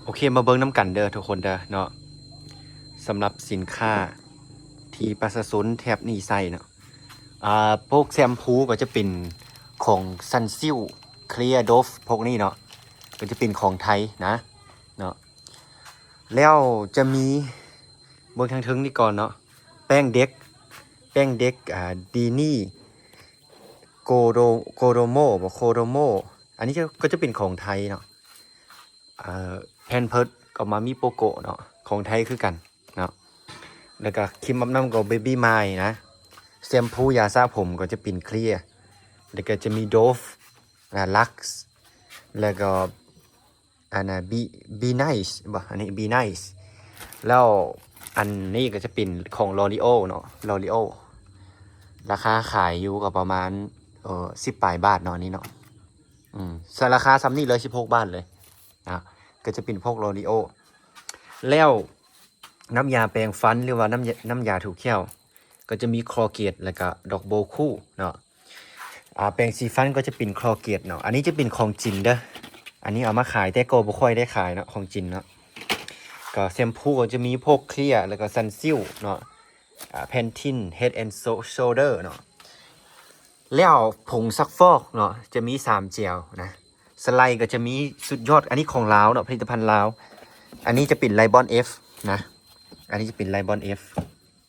ໂອເຄ ມາເບິ່ງນຳກັນເດີທຸກຄົນເດີເນາະ ສຳລັບສິນຄ້າທີ່ປະຊາຊົນແຖບນີ້ໃຊ້ເນາະ. ອ່າ ພວກແຊມພູກໍຈະເປັນຂອງ Sunsilk, Clear, Dove ພວກນີ້ເນາະ ກໍຈະເປັນຂອງໄທນະເນາະ. ແລ້ວຈະມີ ເບິ່ງທາງເທິງນີ້ກ່ອນເນາະ ແປ້ງເດັກ ແປ້ງເດັກ ອ່າ ດີນີ້ ໂກໂດ ໂກໂດໂມ ບໍ່ ໂຄໂດໂມ ອັນນີ້ຈະ ກໍຈະເປັນຂອງໄທເນາະ. ເອີ Pampers ກໍມາມີໂປໂກະເນາະ ຂອງໄທຄືກັນເນາະ. ແລ້ວກໍຄຣີມອາບນ້ຳກໍ Baby Mine ນະ. ແຊມພູ ຢາສະຜົມກໍຈະເປັນ Clear ແລ້ວກໍຈະມີ Dove ອ່າ Lux ແລ້ວກໍ ອັນນະ Be Be Nice ບໍ່ ອັນນີ້ Be Nice. ແລ້ວອັນນີ້ກໍຈະເປັນຂອງ L'Oréal ເນາະ L'Oréal ລາຄາຂາຍຢູ່ກໍປະມານ ເອີ ສິບປາຍບາດເນາະ ອັນນີ້ເນາະ. ອືມ ສ່ວນລາຄາສ່ຳນີ້ເລີຍ ສິບຫົກບາດເລີຍນະ ກໍຈະເປັນພວກ L'Oréal. ແລ້ວນ້ຳຢາແປງຟັນ ຫຼືວ່ານ້ຳຢາ ນ້ຳຢາຖູແຂ້ວ ກໍຈະມີ Colgate ແລ້ວກໍ Double Cool ເນາະ. ອ່າ ແປງສີຟັນກໍຈະເປັນ Colgate ເນາະ ອັນນີ້ຈະເປັນຂອງຈີນເດີ ອັນນີ້ເອົາມາຂາຍ ແຕ່ກໍບໍ່ຄ່ອຍໄດ້ຂາຍເນາະ ຂອງຈີນເນາະ. ກໍແຊມພູກໍຈະມີພວກ Clear ແລ້ວກໍ Sunsilk ເນາະ ອ່າ Pantene Head and Sho- Shoulder ເນາະ. ແລ້ວຜົງຊັກຟອກເນາະ ຈະມີສາມແຈວນະ ສະໄລກໍຈະມີສຸດຍອດ ອັນນີ້ຂອງລາວເນາະ ຜະລິດຕະພັນລາວ. ອັນນີ້ຈະເປັນ Lion F ນະ ອັນນີ້ຈະເປັນ Lion F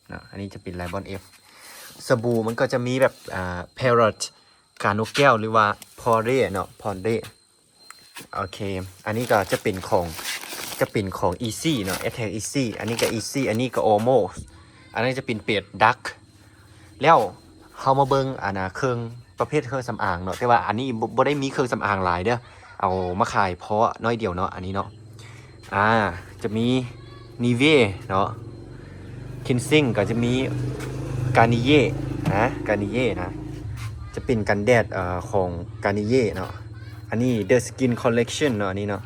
ເນາະ ອັນນີ້ຈະເປັນ Lion F. ສະບູມັນກໍຈະມີແບບ ອ່າ Parrot ການົກແກ້ວ ຫຼືວ່າ Pondé ເນາະ Pondé. ໂອເຄ ອັນນີ້ກໍຈະເປັນຂອງ ຈະເປັນຂອງ Essie ເນາະ Attack Essie. ອັນນີ້ກໍ Essie ອັນນີ້ກໍ Omo. ອັນນັ້ນຈະເປັນເປດ Duck. ແລ້ວເຮົາມາເບິ່ງ ອັນນະ ເຄື່ອງ ປະເພດເຄື່ອງສຳອາງເນາະ ແຕ່ວ່າອັນນີ້ບໍ່ ບໍ່ໄດ້ມີເຄື່ອງສຳອາງຫຼາຍເດີ ເອົາມາຂາຍເພາະໜ້ອຍດຽວເນາະ ອັນນີ້ເນາະ. ອ່າ ຈະມີ Nivea ເນາະ Cleansing ກໍຈະມີ Garnier ນະ Garnier ນະ ຈະເປັນກັນແດດ ເອີ ຂອງ Garnier ເນາະ. ອັນນີ້ The Skin Collection ເນາະ ອັນນີ້ເນາະ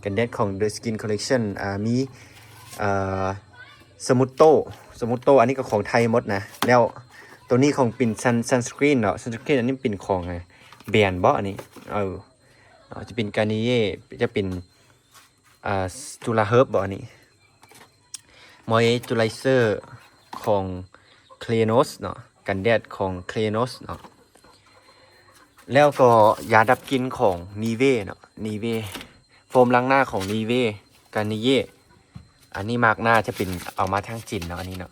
ກັນແດດຂອງ The Skin Collection. ອ່າ ມີ ເອີ Smutto Smutto ອັນນີ້ກໍຂອງໄທໝົດນະ. ແລ້ວໂຕນີ້ຂອງເປັນ Sun Sunscreen ເນາະ Sunscreen ອັນນີ້ເປັນຂອງ ແບຣນບໍ ອັນນີ້ ເອີ ເນາະ ຈະເປັນ Garnier ຈະເປັນ ອ່າ Sula Herb ບໍ ອັນນີ້ Moisturizer ຂອງ Keranos ເນາະ ກັນແດດຂອງ Keranos ເນາະ. ແລ້ວກໍຢາດັບກິ່ນຂອງ Nivea ເນາະ Nivea ໂຟມລ້າງໜ້າຂອງ Nivea Garnier. ອັນນີ້ມາກໜ້າຈະເປັນເອົາມາທາງຈີນເນາະ ອັນນີ້ເນາະ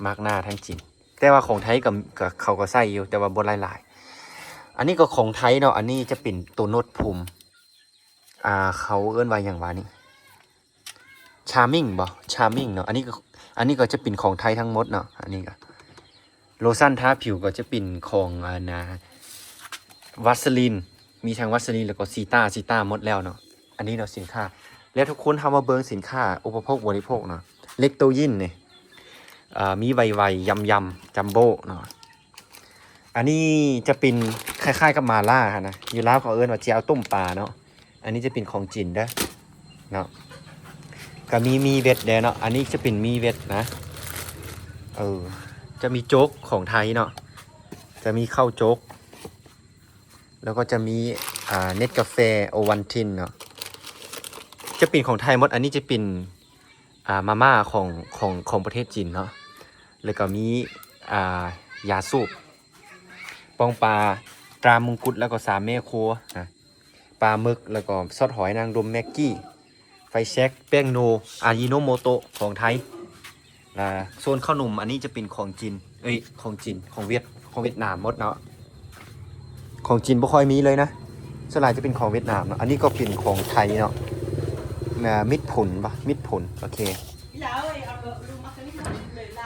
ມາກໜ້າທາງຈີນ ແຕ່ວ່າຂອງໄທກໍ ກໍ ເຂົາກໍໃຊ້ຢູ່ ແຕ່ວ່າບໍ່ຫຼາຍໆ. ອັນນີ້ກໍຂອງໄທເນາະ ອັນນີ້ຈະເປັນໂຕໂນດພູມ ອ່າ ເຂົາເອີ້ນວ່າຫຍັງວະນີ້ Charming ບໍ Charming ເນາະ. ອັນນີ້ກໍ ອັນນີ້ກໍຈະເປັນຂອງໄທທັງໝົດເນາະ. ອັນນີ້ກໍໂລຊັນທາຜິວກໍຈະເປັນຂອງ ອັນນະ Vaseline ມີທັງ Vaseline ແລ້ວກໍ Sita Sita ໝົດແລ້ວເນາະ. ອັນນີ້ເນາະສິນຄ້າ ແລ້ວທຸກຄົນເຮົາມາເບິ່ງສິນຄ້າອຸປະໂພກບໍລິໂພກເນາະ ເລັກໂຕຢິນນີ້ ເອີ ມີໄວໆ ຢຳໆ ຈັມໂບ້ເນາະ. ອັນນີ້ຈະເປັນຄ້າຍໆກັບໝາລ່າຫັ້ນນະ ຢູ່ລາວເຂົາເອີ້ນວ່າແຈ່ວຕົ້ມປາເນາະ. ອັນນີ້ຈະເປັນຂອງຈີນເດີເນາະ ກໍມີ ມີເວັດແດ່ເນາະ. ອັນນີ້ຈະເປັນມີເວັດນະ ເອີ ຈະມີໂຈກຂອງໄທເນາະ ຈະມີເຂົ້າໂຈກ ແລ້ວກໍຈະມີ ອ່າ ເນັດກາແຟ Ovaltine ເນາະ ຈະເປັນຂອງໄທໝົດ. ອັນນີ້ຈະເປັນ ອ່າ ມາມ່າຂອງ ຂອງ ຂອງປະເທດຈີນເນາະ ແລ້ວກໍມີ ອ່າ ຢາສູບ ປອງປາຕາມຸງກຸດ ແລ້ວກໍສາມແມ່ຄົວນະ ປາໝຶກ ແລ້ວກໍຊອດຫອຍນາງລົມ ແມັກກີ້ ໄຟແຊັກ ແປ້ງໂນ ອາຢິໂນໂມໂຕະຂອງໄທ. ອ່າ ໂຊນເຂົ້າໜົມ ອັນນີ້ຈະເປັນຂອງຈີນ ເອີຍ ຂອງຈີນ ຂອງຫວຽດ ຂອງຫວຽດນາມໝົດເນາະ. ຂອງຈີນບໍ່ຄ່ອຍມີເລີຍນະ ສ່ວນຫຼາຍຈະເປັນຂອງຫວຽດນາມເນາະ. ອັນນີ້ກໍເປັນຂອງໄທເນາະ ເອີ ມິດຜົນປະ ມິດຜົນ ໂອເຄ.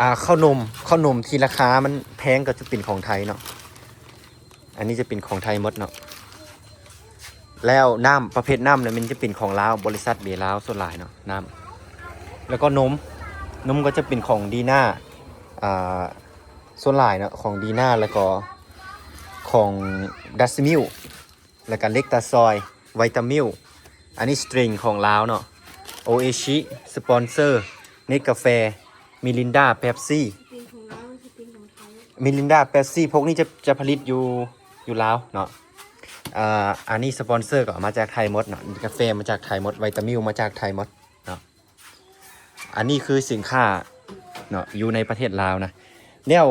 ອ່າ ເຂົ້າໜົມ ເຂົ້າໜົມທີ່ລາຄາມັນແພງກໍຈະເປັນຂອງໄທເນາະ. ອັນນີ້ຈະເປັນຂອງໄທໝົດເນາະ. ແລ້ວນ້ຳ ປະເພດນ້ຳນີ້ມັນຈະເປັນຂອງລາວ ບໍລິສັດເບລາວສ່ວນຫຼາຍເນາະ ນ້ຳ. ແລ້ວກໍນົມ ນົມກໍຈະເປັນຂອງດີນ່າ ອ່າ ສ່ວນຫຼາຍເນາະ ຂອງດີນ່າ ແລ້ວກໍຂອງດັດຊະມິວ ແລ້ວກໍເລັກຕາຊອຍ ໄວຕາມິວ. ອັນນີ້ສະເຕຣງຂອງລາວເນາະ ໂອເອຊິ ສະປອນເຊີ ເນັດກາແຟ ມິລິນດາ ເປັບຊີ ເປັນຂອງລາວ ຊິເປັນຂອງໄທ. ມິລິນດາ ເປັບຊີ ພວກນີ້ຈະ ຈະຜະລິດຢູ່ ຢູ່ລາວເນາະ. ອ່າ ອັນນີ້ສະປອນເຊີກໍເອົາມາຈາກໄທໝົດເນາະ ກາແຟມາຈາກໄທໝົດ ໄວຕາມິວມາຈາກໄທໝົດເນາະ. ອັນນີ້ຄືສິນຄ້າເນາະ ຢູ່ໃນປະເທດລາວນະ. ແລ້ວ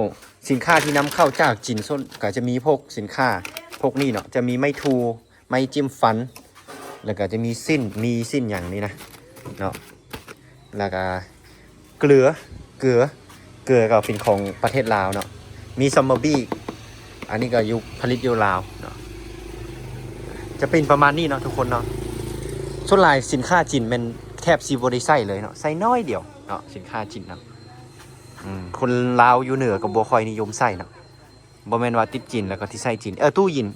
ສິນຄ້າທີ່ນຳເຂົ້າຈາກຈີນ ສ່ວນ ກໍຈະມີພວກສິນຄ້າພວກນີ້ເນາະ ຈະມີໄມ້ທູ່ ໄມ້ຈິ້ມຟັນ ແລ້ວກໍຈະມີຊີ້ນ ມີຊີ້ນຫຍັງນີ້ນະເນາະ ແລ້ວກໍເກືອ ເກືອ ເກືອກໍເປັນຂອງປະເທດລາວເນາະ ມີຊອມເບີບີ ອັນນີ້ກໍຢູ່ ຜະລິດຢູ່ລາວເນາະ. ຈະເປັນປະມານນີ້ເນາະທຸກຄົນເນາະ. ສ່ວນຫຼາຍສິນຄ້າຈີນແມ່ນແທບຊິບໍ່ໄດ້ໃຊ້ເລີຍເນາະ ໃຊ້ໜ້ອຍດຽວເນາະ ສິນຄ້າຈີນເນາະ. ອືມ ຄົນລາວຢູ່ເໜືອກໍບໍ່ຄ່ອຍນິຍົມໃຊ້ເນາະ ບໍ່ແມ່ນວ່າຕິດຈີນແລ້ວກໍທີ່ໃຊ້ຈີນ. ເອີ ຕູ້ຍິນ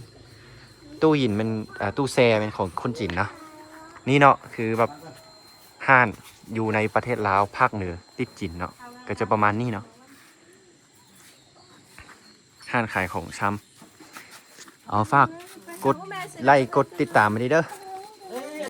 ຕູ້ຍິນແມ່ນ ອ່າ ຕູ້ແຊ່ແມ່ນຂອງຄົນຈີນເນາະ. ນີ້ເນາະ ຄືແບບຮ້ານຢູ່ໃນປະເທດລາວພາກເໜືອຕິດຈີນເນາະ ກໍຈະປະມານນີ້ເນາະ ຮ້ານຂາຍຂອງຊຳ. ເອົາ ຝາກກົດໄລ້ກົດຕິດຕາມໄວ້ເດີ.